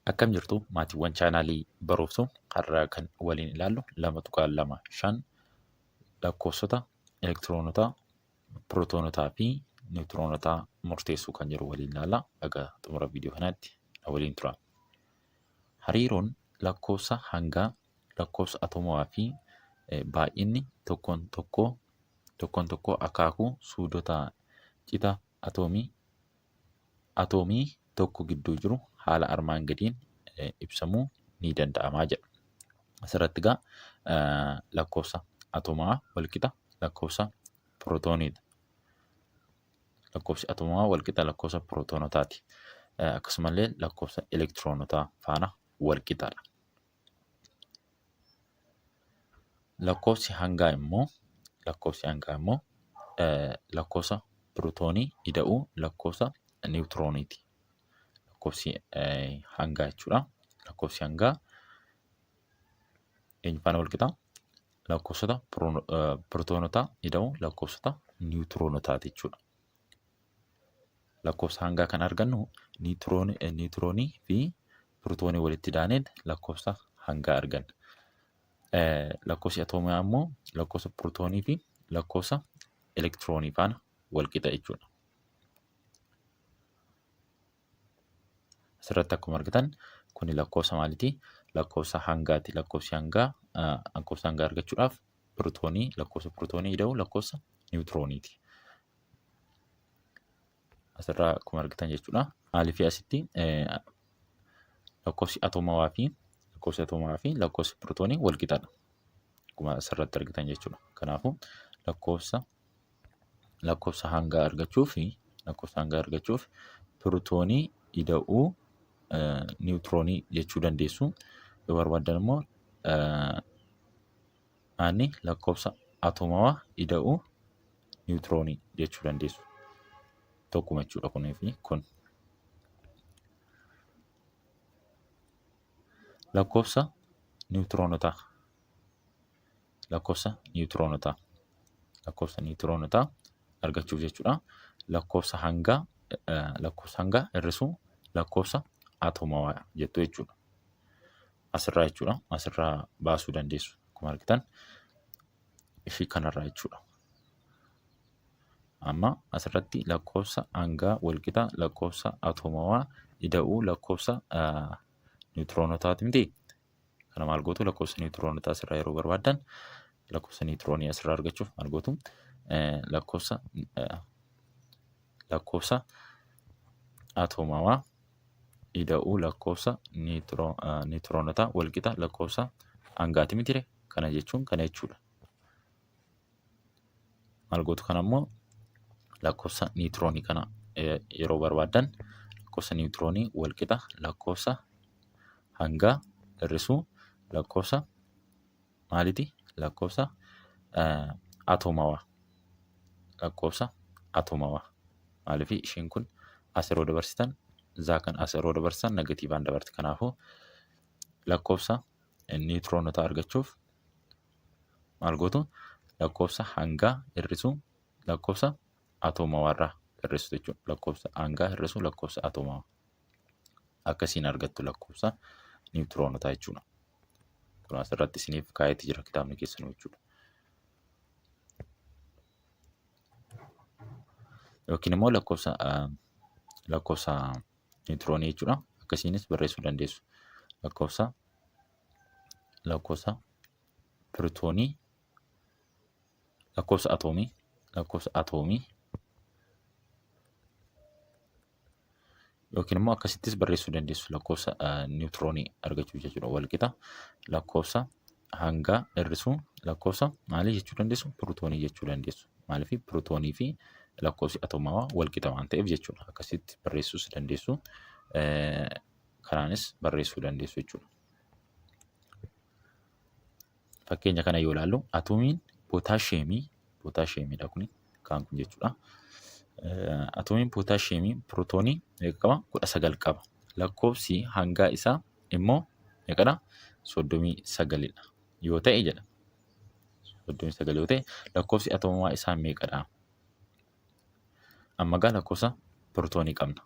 Akkam jirtu maatiiwwan chaanaalii Baruuftuu? Har'a kan waliin ilaallu 2.25 lakkoofsota elektiroonotaa, pirootonotaa fi niwutiroonotaa murteessuu kan jedhu waliin ilaalla. Egaa xumura viidiyoo kanaatti na waliin tura. Hariiroon lakkoofsa hangaa, lakkoofsa atomawaa fi baay'inni tokkoon tokkoo tokkoon tokkoo akaakuu suudota cita atoomii atoomii tokko gidduu jiru haala armaan gadiin ibsamuu ni danda'ama jedha. Asirratti egaa lakkoofsa atoomaa walqixa lakkoofsa pirootooniidha. Lakkoofsi atoomaa walqixa lakkoofsa pirootonotaati. Akkasumallee lakkoofsa elektiroonotaa faana walqixadha. Lakkoofsi hangaa immoo lakkoofsi hangaa immoo lakkoofsa pirootoonii ida'uu lakkoofsa niwutirooniiti. Lakkoofsi hangaa jechuudha. Lakkoofsi hangaa eenyu faana wal qixa? Lakkoofsota pirootonotaa ida'uu lakkoofsota niwutiroonotaati jechuudha. Lakkoofsa hangaa kan argannu niwutiroonii fi pirootoonii walitti idaaneet lakkoofsa hangaa arganna. Lakkoofsi atoomaa immoo lakkoofsa pirootoonii fi lakkoofsa elektiroonii faana wal qixa jechuudha. Asirratti akkuma argitan kuni lakkoofsa maaliiti? Lakkoofsa hangaati. Lakkoofsi hangaa lakkoofsa hangaa argachuudhaaf pirootoonii lakkoofsa pirootoonii ida'uu lakkoofsa niwutirooniiti. Asirraa akkuma argitan jechuudha. Maaliif asitti lakkoofsi atoomawaa fi lakkoofsi atoomawaa fi lakkoofsi pirootoonii wal qixadha. Akkuma asirratti argitan jechuudha. Kanaafuu lakkoofsa lakkoofsa hangaa argachuuf lakkoofsa hangaa argachuuf pirootoonii ida'uu niwutiroonii jechuu dandeessu. Yoo barbaaddan immoo aanni lakkoofsa atoomawaa ida'uu niwutiroonii jechuu dandeessu. Tokkuma jechuudha kunii fi kun. Lakkoofsa niwutiroonotaa. Lakkoofsa niwutiroonotaa. Lakkoofsa niwutiroonotaa argachuuf jechuudha. Lakkoofsa hangaa lakkoofsa hangaa hir'isuu lakkoofsa atoomawaa jettu jechuudha. Asirraa jechuudha. Asirraa baasuu dandeessu. Akkuma argitan ishii kanarraa jechuudha. Amma asirratti lakkoofsa hangaa walqixa lakkoofsa atoomawaa ida'uu lakkoofsa niwutiroonotaati miti. Kana maal gootu? Lakkoofsa niwutiroonotaa asirraa yeroo barbaaddan, lakkoofsa niwutiroonii asirraa argachuuf maal gootu? Lakkoofsa lakkoofsa atoomawaa ida'uu lakkoofsa niwutiroonotaa walqixa lakkoofsa hangaati mitire? Kana jechuun kana jechuudha. Maal gootu? Kana immoo lakkoofsa niwutiroonii kana yeroo barbaaddan, lakkoofsa niwutiroonii walqixa lakkoofsa hangaa hir'isuu lakkoofsa maaliiti? Lakkoofsa atoomawaa. Lakkoofsa atoomawaa. Maaliif isheen kun as yeroo dabarsitan, zaa kan as yeroo dabarsitan negatiivaan dabarti. Kanaafuu lakkoofsa niwutiroonota argachuuf maal gootu? Lakkoofsa hangaa hir'isuu lakkoofsa atoomawaarraa hir'isu jechuudha. Lakkoofsa hangaa hir'isuu lakkoofsa atoomawaa. Akkasiin argattu lakkoofsa niwutiroonotaa jechuudha. Kun asirratti isiniif kaa'eeti jira kitaabni keessanuu jechuudha. Yookiin immoo lakkoofsa lakkoofsa niwutiroonii jechuudha. Akkasiinis barreessuu dandeessu. Lakkoofsa lakkoofsa pirootoonii lakkoofsa atoomii lakkoofsa atoomii yookiin immoo akkasittis barreessuu dandeessu lakkoofsa niwutiroonii argachuuf jechuudha. Walqixa lakkoofsa hangaa hir'isuu lakkoofsa maalii jechuu dandeessu? Pirootoonii jechuu dandeessu. Maaliif? Pirootoonii fi lakkoofsi atoomawaa walqixa waan ta'eef jechuudha. Akkasitti barreessuus dandeessu. Kanaanis barreessuu dandeessu jechuudha. Fakkeenya kana yoo ilaallu, atoomiin pootaashiyeemii, pootaashiyeemiidha kuni kaan kun jechuudha. Atoomiin pootaashiyeemii pirootoonii meeqa qaba? 19 qaba. Lakkoofsi hangaa isaa immoo meeqadha? 39dha. Yoo ta'e jedha. 39 yoo ta'e lakkoofsi atoomaa isaa meeqadha? Amma egaa lakkoofsa pirootoonii qabna.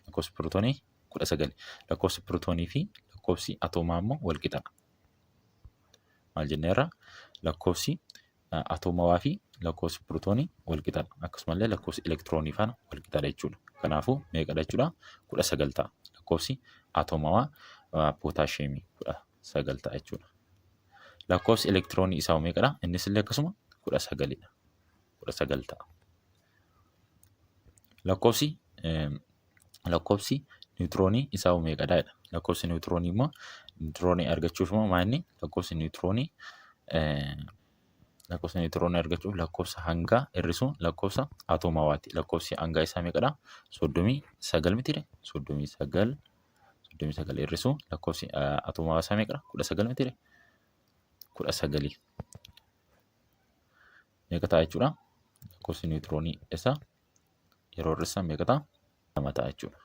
Lakkoofsi pirootoonii 19. Lakkoofsi pirootoonii fi lakkoofsi atoomaa immoo wal qixadha. Maal jenneerra? Lakkoofsi atoomawaa fi lakkoofsi pirootoonii wal qixadha. Akkasumallee lakkoofsi elektiroonii faana wal qixadha jechuudha. Kanaafuu meeqadha jechuudha? 19 ta'a. Lakkoofsi atoomawaa pootaashiyeemii 19 ta'a jechuudha. Lakkoofsi elektiroonii isaa meeqadha? Innis illee akkasuma 19dha. 19 ta'a. Lakkoofsi lakkoofsi niwutiroonii isaa hoo meeqadha jedha. Lakkoofsi niwutiroonii immoo niwutiroonii argachuuf immoo maal inni lakkoofsi niwutiroonii lakkoofsa niwutiroonii argachuuf lakkoofsa hangaa hir'isuu lakkoofsa atoomawaati. Lakkoofsi hangaa isaa meeqadha? 39 mitiire? 39 39 hir'isuu lakkoofsi atoomawaa isaa meeqadha? 19 mitiire? 19 meeqa ta'a jechuudha? Lakkoofsi niwutiroonii isaa yeroo hir'isan meeqa ta'a? 2 ta'a jechuudha.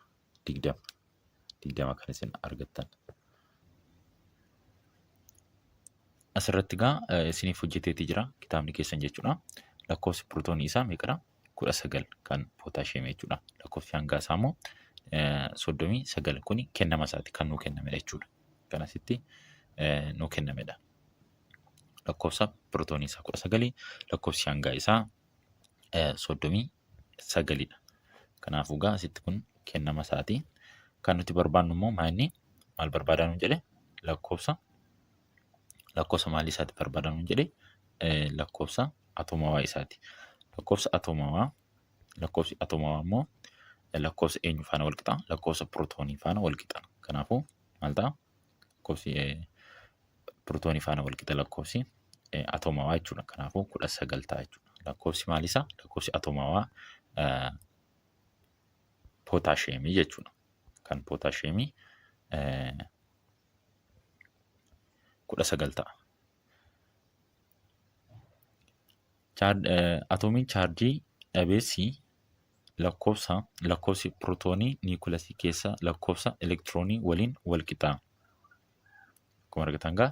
20. 20 kan isin argattan. Asirratti egaa isiniif hojjeteeti jira kitaabni keessan jechuudha. Lakkoofsi pirootoonii isaa meeqadha? 19 kan pootaashiyeemii jechuudha. Lakkoofsi hangaa isaa immoo 39 kuni kennama isaati kan nuu kennamedha jechuudha. Kan asitti nuu kennamedha. Lakkoofsa pirootoonii isaa 19 lakkoofsi hangaa isaa 39dha. Kanaafuu egaa asitti kun kennama isaati. Kan nuti barbaannu immoo maal inni maal barbaadaa nuun jedhe lakkoofsa lakkoofsa maalii isaati barbaadaa nuun jedhe lakkoofsa atoomawaa isaati. Lakkoofsa atoomawaa lakkoofsi atoomawaa immoo lakkoofsa eenyu faana wal qixa? Lakkoofsa pirootoonii faana wal qixa. Kanaafuu maal ta'a? Lakkoofsi pirootoonii faana wal qixa lakkoofsi atoomawaa jechuudha. Kanaafuu 19 ta'a jechuudha. Lakkoofsi maal isaa? Lakkoofsi atoomawaa pootaashiyeemii jechuudha. Kan pootaashiyeemii 19 ta'a. Atoomiin chaarjii dhabeessi lakkoofsa lakkoofsi pirootoonii niikulasii keessa lakkoofsa elektiroonii waliin wal qixa. Akkuma argitan egaa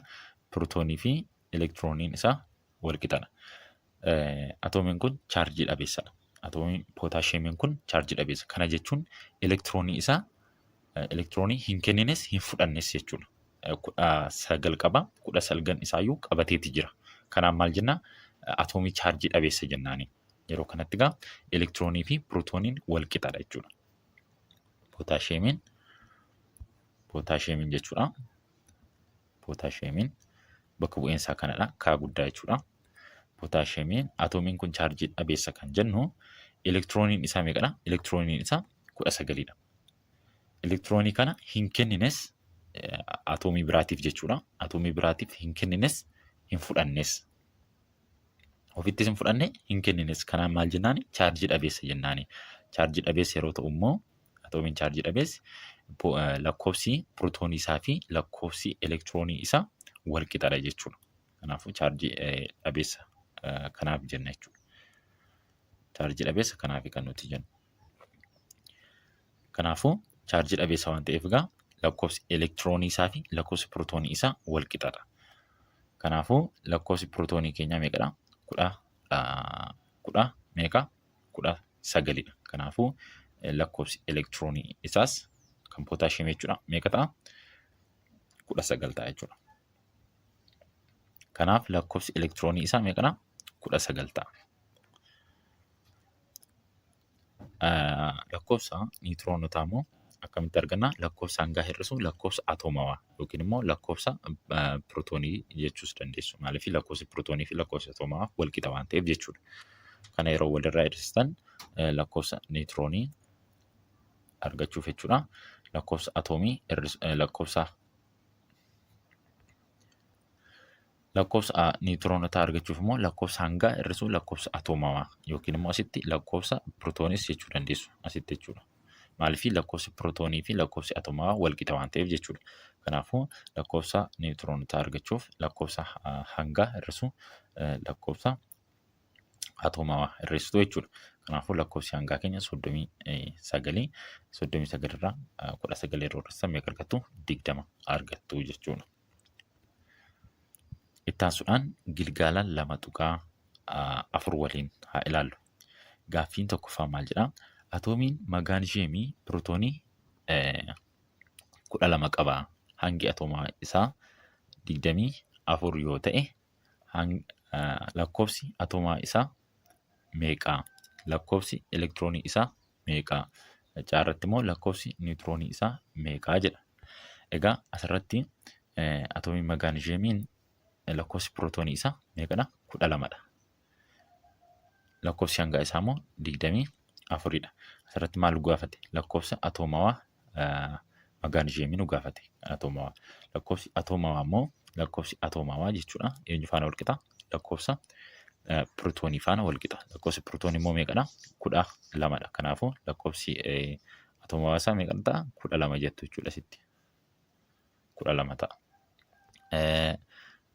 pirootoonii fi elektirooniin isaa wal qixadha. Atoomiin kun chaarjii dhabeessadha. Atoomiin pootaashiyeemiin kun chaarjii dhabeessa. Kana jechuun elektiroonii isaa elektiroonii hin kennines hin fudhannes jechuudha. 19 qaba. 19 isaayyuu qabateeti jira. Kanaaf maal jenna? Atoomii chaarjii dhabeessa jennaani. Yeroo kanatti egaa elektiroonii fi pirootooniin wal qixadha jechuudha. Pootaashiyeemiin pootaashiyeemiin jechuudha. Pootaashiyeemiin bakka bu'een isaa kanadha. Kaa guddaa jechuudha. Pootaashiyeemiin atoomiin kun chaarjii dhabeessa kan jennu elektirooniin isaa meeqadha? Elektirooniin isaa 19dha. Elektiroonii kana hin kennines atoomii biraatiif jechuudha. Atoomii biraatiif hin kennines hin fudhannes. Ofittis hin fudhanne hin kennines. Kanaan maal jennaani? Chaarjii dhabeessa jennaani. Chaarjii dhabeessa yeroo ta'u immoo atoomiin chaarjii dhabeessi lakkoofsi pirootoonii isaa fi lakkoofsi elektiroonii isaa wal qixadha jechuudha. Kanaafuu chaarjii dhabeessa kanaaf jenna jechuudha. Chaarjii dhabeessa kanaaf kan nuti jennu. Kanaafuu chaarjii dhabeessa waan ta'eef egaa lakkoofsi elektiroonii isaa fi lakkoofsi pirootoonii isaa wal qixadha. Kanaafuu lakkoofsi pirootoonii keenyaa meeqadha? Kudha kudha meeqa? 19dha. Kanaafuu lakkoofsi elektiroonii isaas kan pootaashiyeemii jechuudha meeqa ta'a? 19 ta'a jechuudha. Kanaaf lakkoofsi elektiroonii isaa meeqadha? 19 ta'a. Lakkoofsa niitiroonotaa immoo akkamitti arganna? Lakkoofsa hangaa hir'isuu lakkoofsa atoomawaa yookiin immoo lakkoofsa pirootoonii jechuus dandeessu. Maaliif lakkoofsi pirootoonii fi lakkoofsi atoomawaa wal qixa waan ta'eef jechuudha. Kana yeroo walirraa hir'istan lakkoofsa niitiroonii argachuuf jechuudha. Lakkoofsa atoomii lakkoofsa Lakkoofsa niwutiroonotaa argachuuf immoo lakkoofsa hangaa hir'isuu lakkoofsa atoomawaa yookiin immoo asitti lakkoofsa pirootooniis jechuu dandeessu asitti jechuudha. Maaliif lakkoofsi pirootoonii fi lakkoofsi atoomawaa wal qixa waan ta'eef jechuudha. Kanaafuu lakkoofsa niwutiroonotaa argachuuf lakkoofsa hangaa hir'isuu lakkoofsa atoomawaa hir'istu jechuudha. Kanaafuu lakkoofsi hangaa keenya 39 39 irraa 19 yeroo hir'istan meeqa argattu? 20 argattu jechuudha. Itti aansuudhaan gilgaala 2.4 waliin haa ilaallu. Gaaffiin tokkoffaa maal jedhaa? Atoomiin magaanisheemii pirootoonii 12 qaba. Hangi atoomaa isaa 24 yoo ta'e lakkoofsi atoomaa isaa meeqa? Lakkoofsi elektiroonii isaa meeqa? C irratti immoo lakkoofsi niwutiroonii isaa meeqa jedha. Egaa asirratti atoomiin magaanizeemiin lakkoofsi pirootoonii isaa meeqadha? 12dha. Lakkoofsi hangaa isaa immoo 24dha. Asirratti maal nu gaafate? Lakkoofsa atoomawaa magaanizeemii nu gaafate. Atoomawaa. Lakkoofsi atoomawaa immoo lakkoofsi atoomawaa jechuudha. Eenyu faana wal qixa? Lakkoofsa pirootoonii faana wal qixa. Lakkoofsi pirootoonii immoo meeqadha? 12dha. Kanaafuu lakkoofsi atoomawaa isaa meeqa ta'a? 12 jettu jechuudha asitti. 12 ta'a.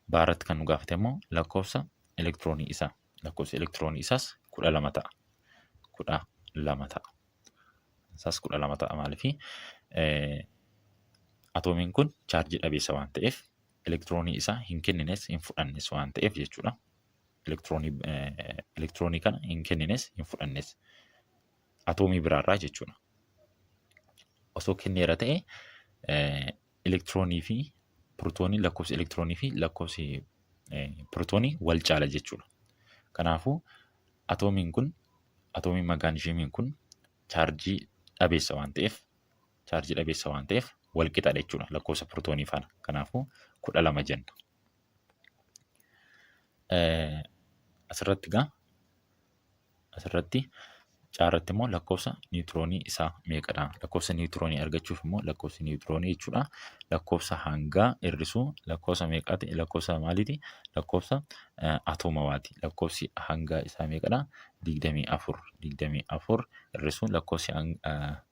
B irratti kan nu gaafate immoo lakkoofsa elektiroonii isaa. Lakkoofsi elektiroonii isaas 12 ta'a. 12 ta'a. Isaas 12 ta'a maaliifi atoomiin kun chaarjii dhabeessa waan ta'eef elektiroonii isaa hin kennines hin fudhannes waan ta'eef jechuudha. Elektiroonii kana hin kennines hin fudhannes atoomii biraarraa jechuudha. Osoo kenneera ta'e elektiroonii fi pirootoonii lakkoofsi elektiroonii fi lakkoofsi pirootoonii wal caala jechuudha. Kanaafuu atoomiin kun atoomiin magaanizeemiin kun chaarjii dhabeessa waan ta'eef chaarjii dhabeessa waan ta'eef wal qixadha jechuudha lakkoofsa pirootoonii faana. Kanaafuu 12 jenna. Asirratti egaa asirratti caarratti immoo lakkoofsa niwutiroonii isaa meeqadha? Lakkoofsa niwutiroonii argachuuf immoo lakkoofsi niwutiroonii jechuudha. Lakkoofsa hangaa hir'isuu lakkoofsa meeqaati? Lakkoofsa maaliiti? Lakkoofsa atoomawaati. Lakkoofsi hangaa isaa meeqadha? 24. 24 hir'isuu lakkoofsi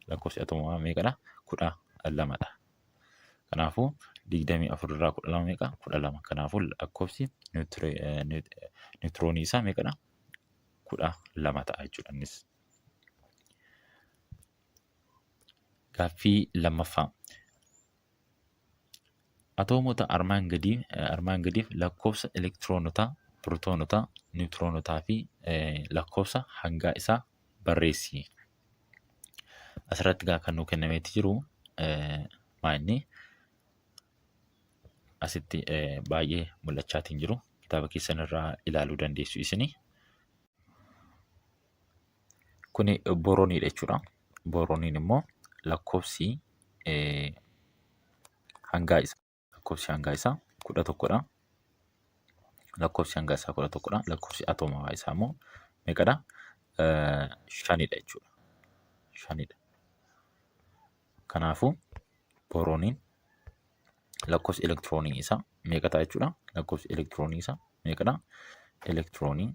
lakkoofsi atoomawaa meeqadha? 12dha. Kanaafuu 24 irraa 12 meeqa? 12. Kanaafuu lakkoofsi niwutiroonii isaa meeqadha? 12 ta'a jechuudha innis. Gaaffii lammaffaa. Atoomota armaan gadii armaan gadiif lakkoofsa elektiroonotaa, pirootonotaa, niwutiroonotaa fi lakkoofsa hangaa isaa barreessi. Asirratti egaa kan nuu kennameeti jiru maa inni asitti baay'ee mul'achaatiin jiru. Kitaaba keessan irraa ilaaluu dandeessu isini. Kuni boorooniidha jechuudha. Boorooniin immoo lakkoofsi hangaa isaa lakkoofsi hangaa isaa 11dha. Lakkoofsi hangaa isaa 11dha. Lakkoofsi atoomawaa isaa immoo meeqadha? Shanidha jechuudha. Shanidha. Kanaafuu boorooniin lakkoofsi elektiroonii isaa meeqa ta'a jechuudha? Lakkoofsi elektiroonii isaa meeqadha? Elektiroonii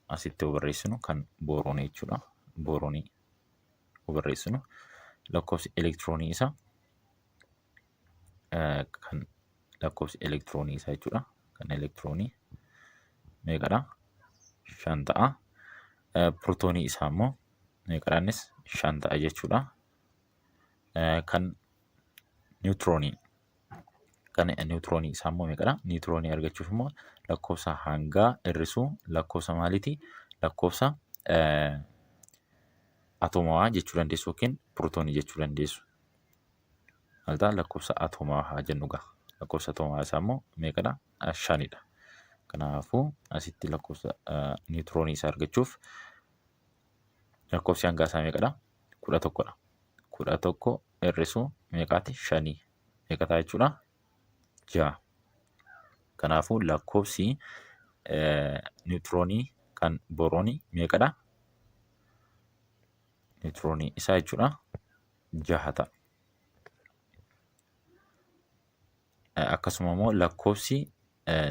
asitti yoo barreessinu kan booroonii jechuudha. Booroonii yoo barreessinu lakkoofsi elektiroonii isaa kan lakkoofsi elektiroonii isaa jechuudha. Kan elektiroonii meeqadha? 5 ta'a. Pirootoonii isaa immoo meeqadha innis? 5 ta'a jechuudha. Kan niwutiroonii kan niwutiroonii isaa immoo meeqadha? Niwutiroonii argachuuf immoo lakkoofsa hangaa hir'isuu lakkoofsa maaliiti? Lakkoofsa atoomawaa jechuu dandeessu yookiin pirootoonii jechuu dandeessu. Maal ta'a? Lakkoofsa atoomawaa haa jennu gaa. Lakkoofsa atoomawaa isaa immoo meeqadha? Shanidha. Kanaafuu asitti lakkoofsa niwutiroonii isaa argachuuf lakkoofsi hangaa isaa meeqadha? 11dha. 11 hir'isuu meeqaati? Shanii. Meeqa ta'a jechuudha? 6. Kanaafuu lakkoofsi niwutiroonii kan boroonii meeqadha? Niwutiroonii isaa jechuudha 6 ta'a. Akkasuma immoo lakkoofsi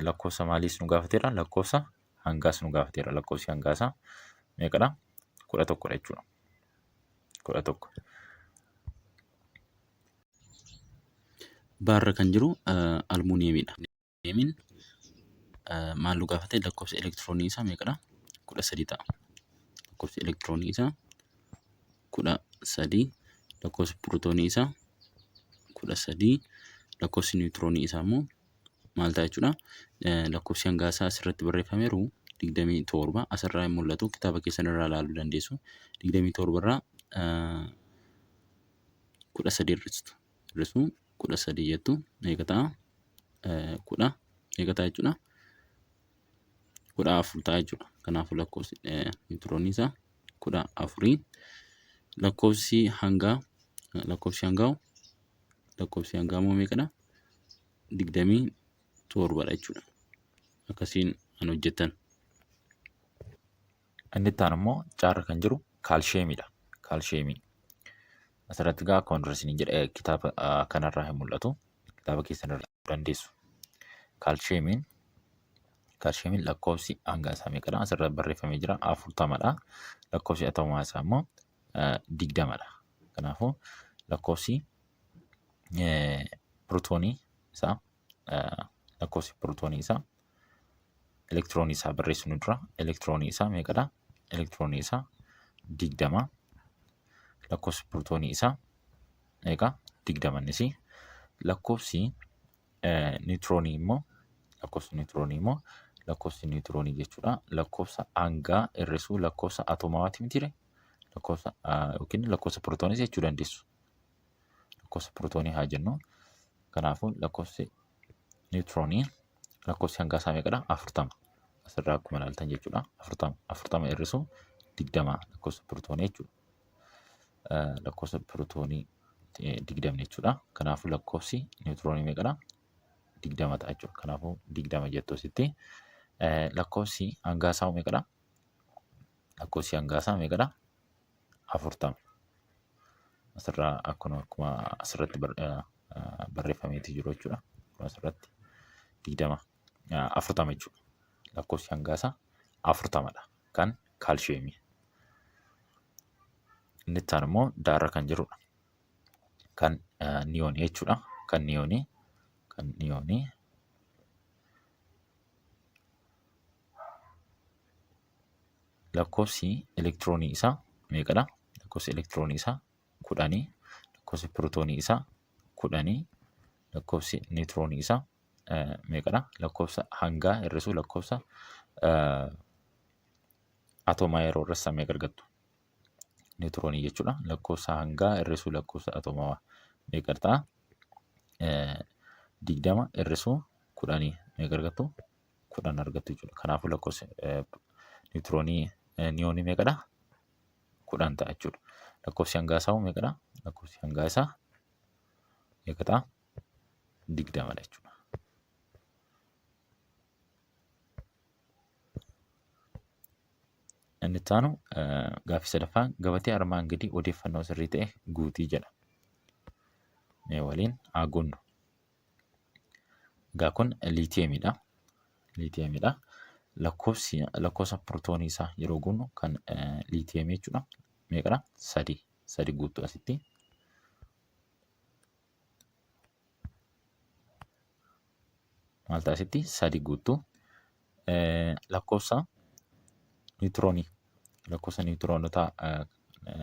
lakkoofsa maaliis nu gaafateera? Lakkoofsa hangaas nu gaafateera. Lakkoofsi hangaa isaa meeqadha? 11dha jechuudha. 11. Baarra kan jiru almuuniyeemiidha. Almuuniyeemiin maal nu gaafate? Lakkoofsi elektiroonii isaa meeqadha? 13 ta'a. Lakkoofsi elektiroonii isaa 13, lakkoofsi pirootoonii isaa 13, lakkoofsi niwutiroonii isaa immoo maal ta'a jechuudha? Lakkoofsi hangaa isaa asirratti barreeffameeru 27 asirraa hin mul'atu, kitaaba keessan irraa ilaaluu dandeessu. 27 irraa 13 hir'istu. Hir'isuu 13 jettu meeqa ta'a? Kudha meeqa ta'a jechuudha? 14 ta'a jechuudha. Kanaafuu lakkoofsi niwutiroonii isaa 14. Lakkoofsi hangaa lakkoofsi hangaa lakkoofsi hangaa immoo meeqadha? 27 dha jechuudha. Akkasiin kan hojjetan. Inni itti aanu immoo caarra kan jiru kaalsheemiidha. Kaalsheemii. Asirratti egaa akkuma dura isiniin jedhe kitaaba kanarraa hin mul'atu. Kitaaba keessan irraa dandeessu. Kaalsheemiin lakkoofsi hanga isaa meeqadha? Asirra barreeffamee jira 40dha. Lakkoofsi atoomaa isaa immoo 20dha. Kanaafuu lakkoofsi pirootoonii isaa lakkoofsi pirootoonii isaa elektiroonii isaa barreessuu dura elektiroonii isaa meeqadha? Elektiroonii isaa 20. Lakkoofsi pirootoonii isaa meeqa? 20 innis. Lakkoofsi niwutiroonii immoo lakkoofsi niwutiroonii immoo lakkoofsi niwutiroonii jechuudha. Lakkoofsa hangaa hir'isuu lakkoofsa atoomawaati mitiire? Lakkoofsa yookiin lakkoofsa pirootooniis jechuu dandeessu. Lakkoofsa pirootoonii haa jennu. Kanaafuu lakkoofsi niwutiroonii lakkoofsi hangaa isaa meeqadha? 40. Asirraa akkuma ilaaltan jechuudha. 40. 40 hir'isuu 20 lakkoofsa pirootoonii jechuudha. Lakkoofsa pirootoonii 20 jechuudha. Kanaafuu lakkoofsi niwutiroonii meeqadha? 20 ta'a jechuudha. Kanaafuu 20 jettu asitti. Lakkoofsi hangaa isaa meeqadha? Lakkoofsi hangaa isaa meeqadha? 40. Asirraa akkuma asirratti barreeffameeti jiru jechuudha. Asirratti 20 40 jechuudha. Lakkoofsi hangaa isaa 40dha kan kaalshiyeemii. Inni itti aanu immoo daarra kan jirudha. Kan niyoonii jechuudha. Kan niyoonii kan niyoonii lakkoofsi elektiroonii isaa meeqadha? Lakkoofsi elektiroonii isaa 10. Lakkoofsi pirootoonii isaa 10. Lakkoofsi niwutiroonii isaa meeqadha? Lakkoofsa hangaa hir'isuu lakkoofsa atoomaa yeroo hir'isan meeqa argattu? Niwutiroonii jechuudha. Lakkoofsa hangaa hir'isuu lakkoofsa atoomaa meeqa ta'a? 20 hir'isuu 10 meeqa argattu? 10 argattu jechuudha. Kanaafuu lakkoofsi niwutiroonii niyoonii meeqadha? 10 ta'a jechuudha. Lakkoofsi hangaa isaa meeqadha? Lakkoofsi hangaa isaa meeqa ta'a? 20 dha jechuudha. Inni itti aanu gaaffii sadaffaan gabatee armaan gadii odeeffannoo sirrii ta'e guutii jedha. Mee waliin haa guunnu. Egaa kun liitiyeemiidha. Liitiyeemiidha. Lakkoofsi lakkoofsa pirootoonii isaa yeroo guunnu kan liitiyeemii jechuudha. Meeqadha? Sadi. Sadi guuttu asitti. Maal ta'a asitti? Sadi guuttu. Lakkoofsa niwutiroonii lakkoofsa niwutiroonotaa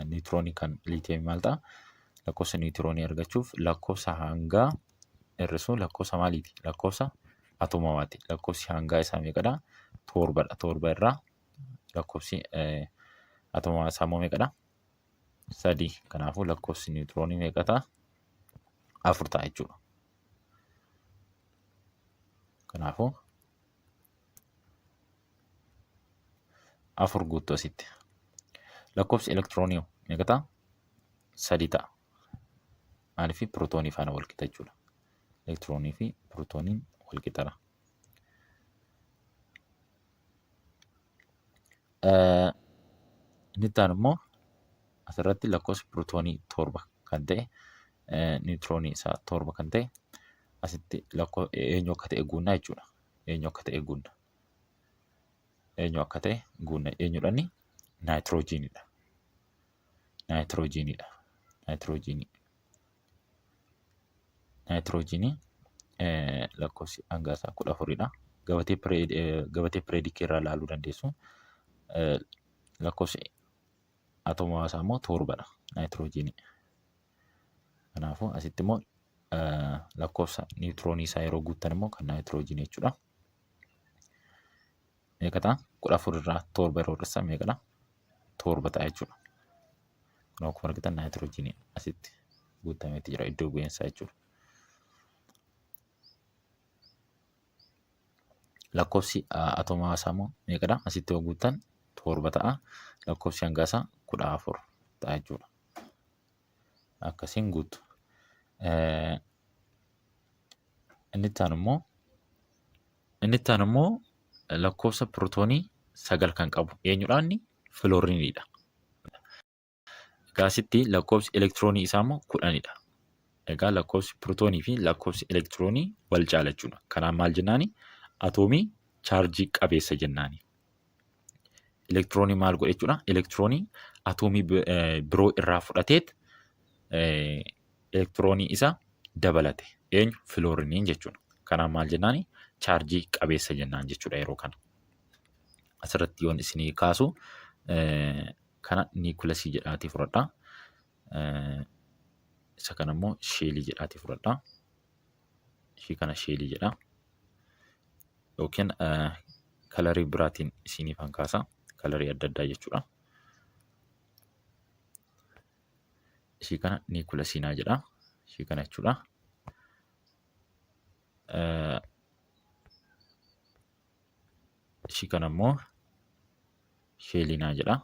niwutiroonii kan liitiyeemii maal ta'a? Lakkoofsa niwutiroonii argachuuf lakkoofsa hangaa hir'isuu lakkoofsa maaliiti? Lakkoofsa atoomawaati. Lakkoofsi hangaa isaa meeqadha? Torbadha. Torba irraa lakkoofsi atoomawaa isaa immoo meeqadha? Sadi. Kanaafuu lakkoofsi niwutiroonii meeqa ta'a? Afur ta'a jechuudha. Kanaafuu afur guuttu asitti. Lakkoofsi elektiroonii meeqa ta'a? Sadi ta'a. Maaliif pirootoonii faana wal qixa jechuudha. Elektiroonii fi pirootooniin wal qixadha. Inni itti aanu immoo asirratti lakkoofsi pirootoonii 7 kan ta'e niwutiroonii isaa 7 kan ta'e asitti lakkoo eenyu akka ta'e guunnaa jechuudha. Eenyu akka ta'e guunna. Eenyu akka ta'e guunna. Eenyudha inni? Naayitiroojiinidha. Naayitiroojiinidha. Naayitiroojiinii. Naayitiroojiinii lakkoofsi hangaa isaa 14dha. Gabatee gabatee pireedikii irraa ilaaluu dandeessu. Lakkoofsi atoomaa isaa immoo 7dha. Naayitiroojiinii. Kanaafuu asitti immoo lakkoofsa niwutiroonii isaa yeroo guuttan immoo kan naayitiroojiinii jechuudha. Meeqa ta'a? 14 irraa 7 yeroo hir'isan meeqadha? 7 ta'a jechuudha. Kun akkuma argitan naayitiroojiinii asitti guutameeti jira iddoo bu'iinsaa jechuudha. Lakkoofsi atoomaa isaa immoo meeqadha? Asitti yoo guuttan 7 ta'a. Lakkoofsi hangaa isaa 14 ta'a jechuudha. Akkasiin guuttu. Inni itti aanu immoo inni itti aanu immoo lakkoofsa pirootoonii 9 kan qabu eenyudha inni? Filooriiniidha. Egaa asitti lakkoofsi elektiroonii isaa immoo 10dha. Egaa lakkoofsi pirootoonii fi lakkoofsi elektiroonii wal caala jechuudha. Kanaan maal jennaani? Atoomii chaarjii qabeessa jennaani. Elektiroonii maal godhe jechuudha? Elektiroonii atoomii biroo irraa fudhateet elektiroonii isa dabalate. Eenyu? Filooriniin jechuudha. Kanaan maal jennaani? Chaarjii qabeessa jennaan jechuudha yeroo kana. Asirratti yoon isinii kaasu kana niikulasii jedhaatii fudhadha. Isa kana immoo sheelii jedhaatii fudhadha. Ishii kana sheelii jedha. Yookiin kalarii biraatiin isiniifan kaasa. Kalarii adda addaa jechuudha. Ishii kana niikulasiinaa jedha. Ishii kana jechuudha. Ishii kana immoo sheelinaa jedha.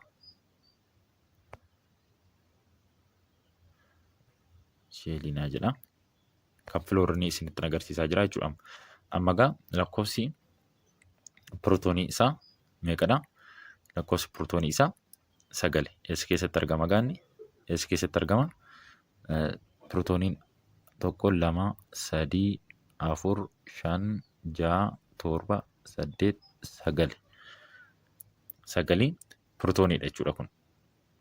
Sheelinaa jedha. Kan filoorinii isinitti agarsiisaa jira jechuudha. Amma egaa lakkoofsi pirootoonii isaa meeqadha? Lakkoofsi pirootoonii isaa 9. Eessa keessatti argama gaanni? Eessa keessatti argama? Pirootooniin 1, 2, 3, 4, 5, 6, 7, 8, 9. Sagalii pirootooniidha jechuudha kun.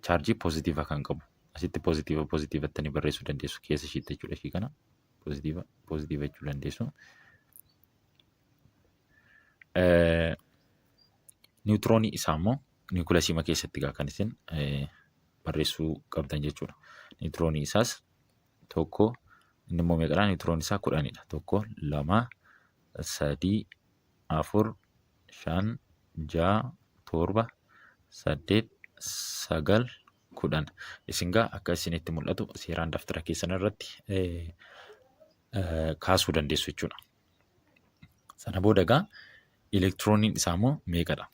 Chaarjii poozitiiva kan qabu. Asitti poozitiiva poozitiiva jettanii barreessuu dandeessu keessa ishiitti jechuudha ishii kana. Poozitiiva poozitiiva jechuu dandeessu. Niwutiroonii isaa immoo niwukilaasiima keessatti egaa kan isin barreessuu qabdan jechuudha. Niwutiroonii isaas 1 inni immoo meeqadha? Niwutiroonii isaa 10dha. 1 2 3 4 5 6 7 8 9 10. Isin gaa akka isinitti mul'atu seeraan daftara keessan irratti kaasuu dandeessu jechuudha. Sana booda egaa elektirooniin isaa immoo meeqadha?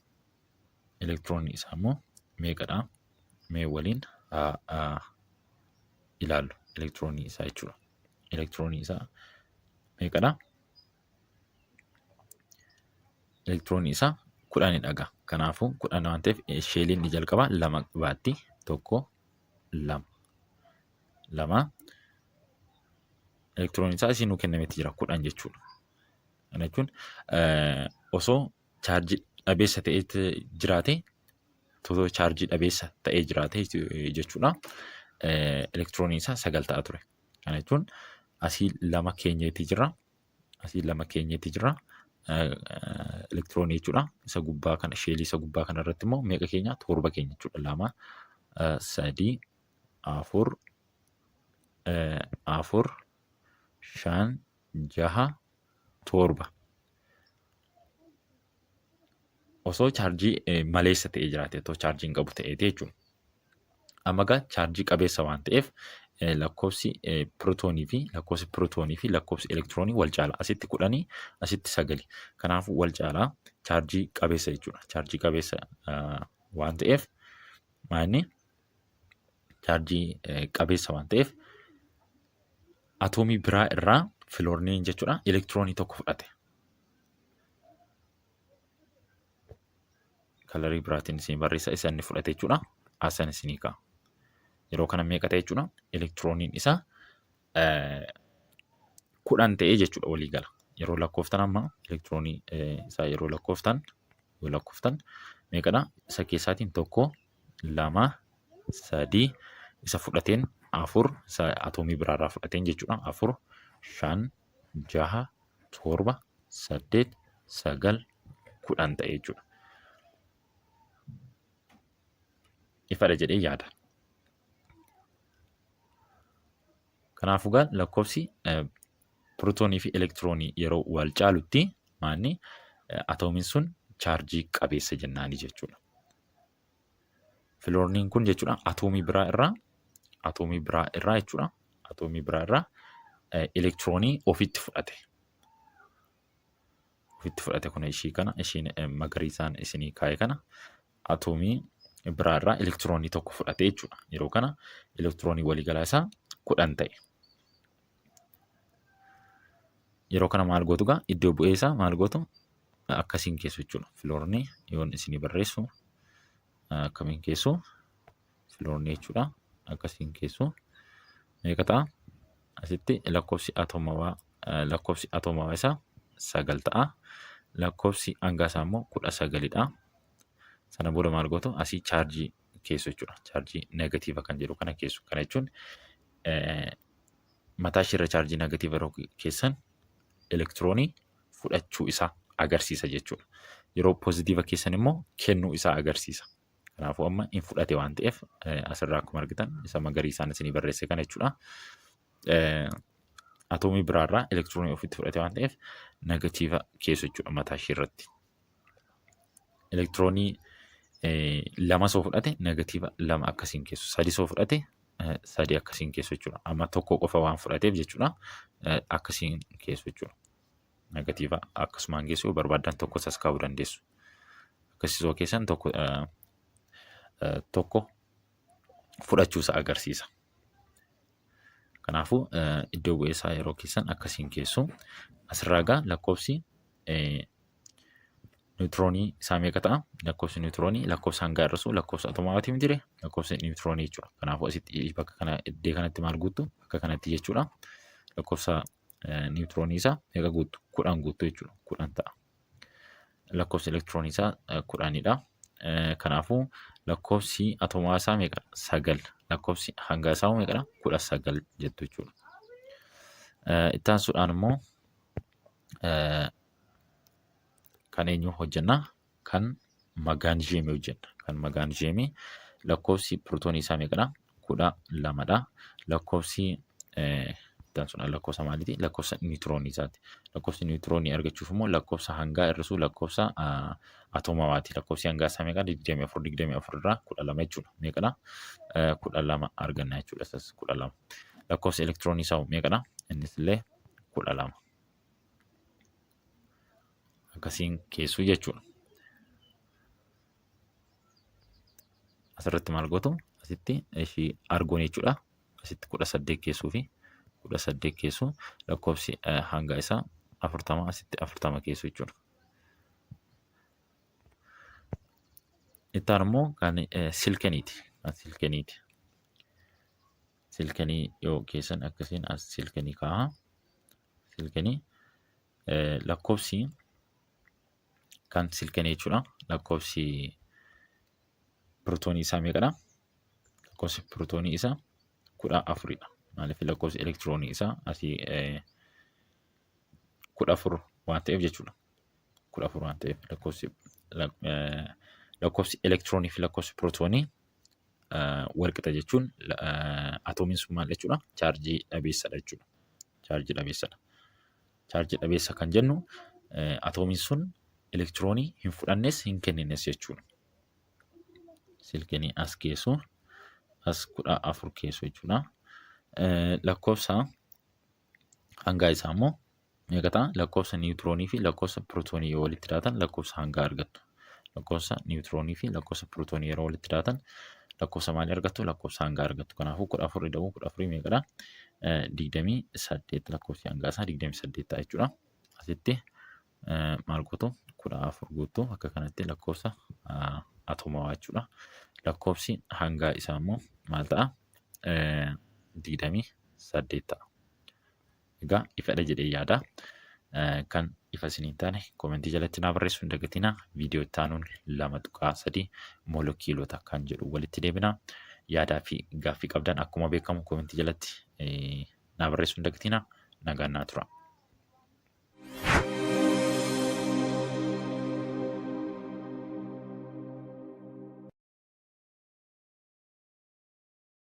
Elektirooniin isaa immoo meeqadha? Mee waliin haa ilaallu elektiroonii isaa jechuudha. Elektiroonii isaa meeqadha? Elektiroonii isaa 10dha egaa. Kanaafuu 10 waan ta'eef sheeliin ni jalqaba 2 baatti. 1 2 2 elektirooniin isaa isinuu kennametti jira 10 jechuudha. Kana jechuun osoo chaarjii dhabeessa ta'ee jiraate osoo chaarjii dhabeessa ta'ee jiraate jechuudha. Elektirooniin isaa 9 ta'a ture. Kana jechuun asii 2 keenyeeti jira. Asii 2 keenyeeti jira. Elektiroonii jechuudha. Isa gubbaa kana sheelii isa gubbaa kana irratti immoo meeqa keenya? 7 keenya jechuudha. 2 3 4 4 5 6 7. Osoo chaarjii maleessa ta'ee jiraate otoo chaarjii hin qabu ta'eeti jechuudha. Amma egaa chaarjii qabeessa waan ta'eef lakkoofsi pirootoonii fi lakkoofsi pirootoonii fi lakkoofsi elektiroonii wal caala. Asitti 10 asitti 9. Kanaafuu wal caalaa chaarjii qabeessa jechuudha. Chaarjii qabeessa waan ta'eef maalni chaarjii qabeessa waan ta'eef atoomii biraa irraa filoorniin jechuudha elektiroonii tokko fudhate. Kalarii biraatiin isin barreessa isa inni fudhate jechuudha. Asan isinii ka'a. Yeroo kana meeqa ta'e jechuudha? Elektirooniin isaa 10 ta'ee jechuudha walii gala. Yeroo lakkooftan amma elektiroonii isaa yeroo lakkooftan yoo lakkooftan meeqadha? Isa keessaatiin 1 2 3 isa fudhateen 4 isa atoomii biraarraa fudhateen jechuudha. 4 5 6 7 8 9 10 ta'e jechuudha. Ifadha jedhee yaada. Kanaafuu gaa lakkoofsi pirootoonii fi elektiroonii yeroo wal caalutti maanni atoomiin sun chaarjii qabeessa jennaani jechuudha. Filoorniin kun jechuudha atoomii biraa irraa atoomii biraa irraa jechuudha atoomii biraa irraa elektiroonii ofitti fudhate. Ofitti fudhate kun ishii kana ishiin magariisaan isinii kaa'e kana atoomii biraarraa elektiroonii tokko fudhate jechuudha. Yeroo kana elektiroonii waliigalaa isaa 10 ta'e. Yeroo kana maal gootu gaa iddoo bu'ee isaa maal gootu akkasiin keessu jechuudha. Filoorni yoon isinii barreessu akkamiin keessu filoorni jechuudha. Akkasiin keessu meeqa ta'a? Asitti lakkoofsi atoomawaa isaa 9 ta'a. Lakkoofsi hangaa isaa immoo 19dha. Sana booda maal gootu asii chaarjii keessu jechuudha. Chaarjii negatiiva kan jedhu kana keessu. Kana jechuun mataa isheerra chaarjii negatiiva yeroo keessan elektiroonii fudhachuu isaa agarsiisa jechuudha. Yeroo poozitiiva keessan immoo kennuu isaa agarsiisa. Kanaafuu amma hin fudhate waan ta'eef asirraa akkuma argitan isa magariisaan isinii barreesse kana jechuudha. Atoomii biraarraa elektiroonii ofitti fudhate waan ta'eef negatiiva keessu jechuudha mataa ishee irratti. Elektiroonii lama soo fudhate negatiiva 2 akkasiin keessu. 3 soo fudhate 3 akkasiin keessu jechuudha. Amma tokko qofa waan fudhateef jechuudha akkasiin keessu jechuudha. Negatiiva akkasumaan geessu yoo barbaaddan tokko sas kaa'uu dandeessu. Akkasii soo keessan tokko fudhachuusa agarsiisa. Kanaafuu iddoo bu'ee isaa yeroo keessan akkasiin keessu. Asirraa egaa lakkoofsi niwutiroonii isaa meeqa ta'a? Lakkoofsi niwutiroonii lakkoofsa hangaa hir'isuu lakkoofsa atomaawaatii miti ree? Lakkoofsi niwutiroonii jechuudha. Kanaafuu asitti bakka kana iddoo kanatti maal guuttu? Bakka kanatti jechuudha. Lakkoofsa niwutiroonii isaa meeqa guuttu? 10 guuttu jechuudha. 10 ta'a. Lakkoofsi elektiroonii isaa 10dha. Kanaafuu lakkoofsi atomaa isaa meeqadha? 9. Lakkoofsi hangaa isaa meeqadha? 19 jettu jechuudha. Itti aansuudhaan immoo kan eenyu hojjenna? Kan magaanizheemii hojjenna. Kan magaanizheemii lakkoofsi pirootoonii isaa meeqadha? 12dha. Lakkoofsi itti aansuudhaan lakkoofsa maaliiti? Lakkoofsa niwutiroonii isaati. Lakkoofsi niwutiroonii argachuuf immoo lakkoofsa hangaa hir'isuu lakkoofsa atoomawaati. Lakkoofsi hangaa isaa meeqa? 24 24 irraa 12 jechuudha. Meeqadha? 12 arganna jechuudha. Isas 12. Lakkoofsi elektiroonii isaa meeqadha? Innis illee 12. Akkasiin keessuu jechuudha. Asirratti maal gootu? Asitti ishii argoon jechuudha. Asitti 18 keessuu fi 18 keessuu lakkoofsi hanga isaa 40 asitti 40 keessuu jechuudha. Itti aanu immoo kan silkeniiti. Kan silkeniiti. Silkenii yoo keessan akkasiin as silkenii kaa'a. Silkenii lakkoofsi kan silkenii jechuudha. Lakkoofsi pirootoonii isaa meeqadha? Lakkoofsi pirootoonii isaa 14dha. Maaliif lakkoofsi elektiroonii isaa asii 14 waan ta'eef jechuudha. 14 waan ta'eef lakkoofsi elektiroonii fi lakkoofsi pirootoonii walqixa jechuun atoomiin sun maal jechuudha? Chaarjii dhabeessadha jechuudha. Chaarjii dhabeessadha. Chaarjii dhabeessa kan jennu atoomiin sun elektiroonii hin fudhannes hin kennines jechuudha. Silkinii as geessu as 14 geessu jechuudha. Lakkoofsa hangaa isaa immoo meeqa ta'a? Lakkoofsa niwutiroonii fi lakkoofsa pirootoonii yoo walitti daatan lakkoofsa hangaa argattu. Lakkoofsa niwutiroonii fi lakkoofsa pirootoonii yeroo walitti daatan lakkoofsa maalii argattu? Lakkoofsa hangaa argattu. Kanaafuu 14 ida'uu 14 meeqadha? 28 lakkoofsi hangaa isaa 28 ta'a jechuudha. Asitti maal gootu? 14 guuttu akka kanatti lakkoofsa atoomawaa jechuudha. Lakkoofsi hangaa isaa immoo maal ta'a? 28 ta'a. Egaa ifadha jedhee yaada. Kan ifa isin hin taane koomentii jalatti naa barreessuu hin dagatinaa. Viidiyoo itti aanuun 2.3 moolekiyuulota kan jedhu walitti deebina. Yaadaa fi gaaffii qabdan akkuma beekamu koomentii jalatti naa barreessuu hin dagatinaa. Nagaan naa tura.